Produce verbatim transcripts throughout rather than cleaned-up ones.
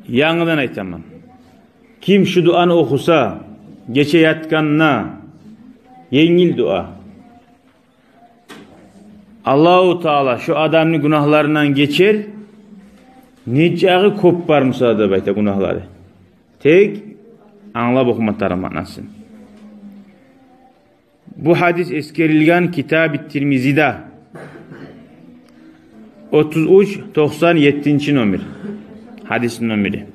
Янгыдан айтаман. Ким шу дуаны охуса, гече ятгъанда, енгил дуа. Аллагьу Таала шу адамны гюнагьларындан гечер, нечакъы кёп бар буса да деп айта гюнагьлары. Тек англап охума тарыкъ маънасын. Бу гьадис эсгерилген Китаби Тирмизиде, отуз уьч, токъсан еттинчи номер. Гьадисни номери.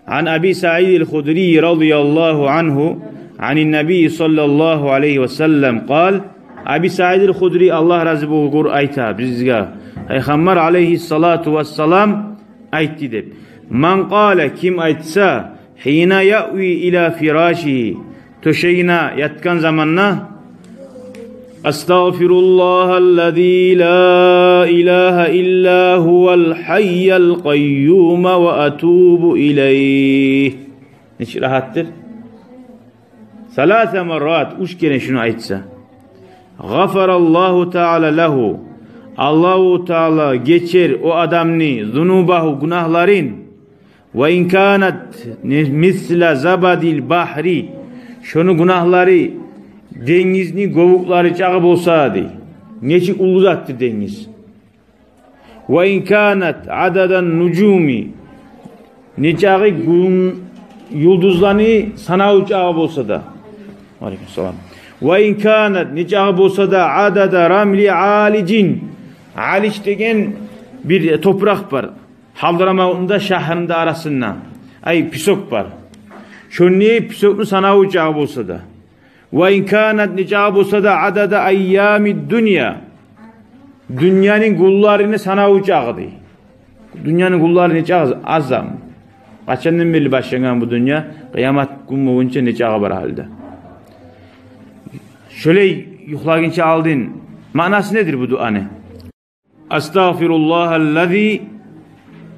عن أبي سعيد الخدري رضي الله عنه عن النبي صلى الله عليه وسلم قال: Аби Саид аль-Худри, Аллагь рази болгъур, айта бизге, Пайхаммар алайгьиссалату вассалам айтды деп: من قال, ким айтса, حين يأوي إلى فراشه, тёшегине ятгъан заманда: أستغفر الله الذي لا إله إلا هو الحي القيوم وأتوب إليه. Нечик рагьатдыр? ثلاث مرات, уьч керен шуну айтса. غفر الله تعالى له, Аллагьу Таала гечер о адамны, ذنوبه, гюнагьларын. وإن كانت مثل زبد البحر, шону гюнагьлары денгизни гёбюклери чакъы болса, дей. Нечик уллу затдыр денгиз. وإن كانت عدد النجوم, нечакъы гюн, юлдузланы санаву чакъы болса да. Алейкум салам. وإن كانت, нечакъы болса да, عدد رمل عالج. Алиж деген бир топуракъ бар. Гьадрамавутну да, шагьрыны да арасында. Ай, песок бар. Шону песокну санаву чакъы болса да. وإن كانت, нечакъы болса да, عدد أيام الدنيا. Дюньяны гюнлерини санаву чакъы, дей. Дюньяны гюнлери нечакъы? Азам. Къачандан берли башлангъан бу дюнья, къыямат гюн болгъунча нечакъы бар гьалда. Шолай юхлагъынча алдын. Маънасы недир бу дуаны? أستغفر الله الذي,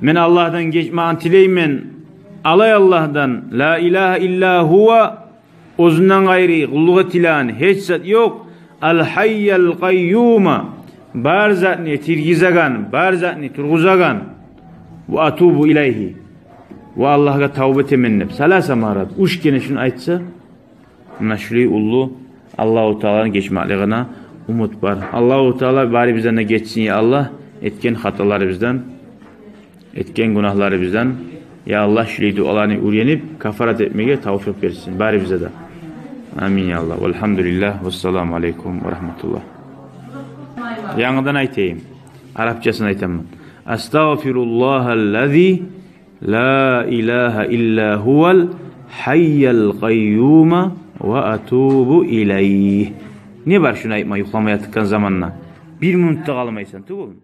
мен Аллагьдан гечмекни тилеймен, алай Аллагьдан, لا إله إلا هو, оьзюнден къайры къуллукъ этилеген гьеч зат ёкъ, الحي القيوم, бар затны тиргизеген, бар затны тургъузагъан, وأتوب إليه, ва Аллагьгъа тавба этемен деп. ثلاث مرات, уьч керен шуну айтса, муна шулай уллу Аллагьу Тааланы гечмеклигине умут бар. Аллагьу Таала барыбыздан да гечсин, я Аллагь, этген хаталарыбыздан, этген гюнагьларыбыздан. Я Аллагь, шулай дуаланы уьйренип, кафарат этмеге тавфикъ берсин барыбызгъа да. Амин, я Аллагь. والحمد لله والسلام عليكم ورحمة الله. Янгыдан айтайым. Арапчасын айтаман. أستغفر الله الذي لا إله إلا هو الحي القيوم وأتوب إليه. Не бар шуну айтма юхлама ятгъан заманда? Бир минут да къалмайсан тюгюл.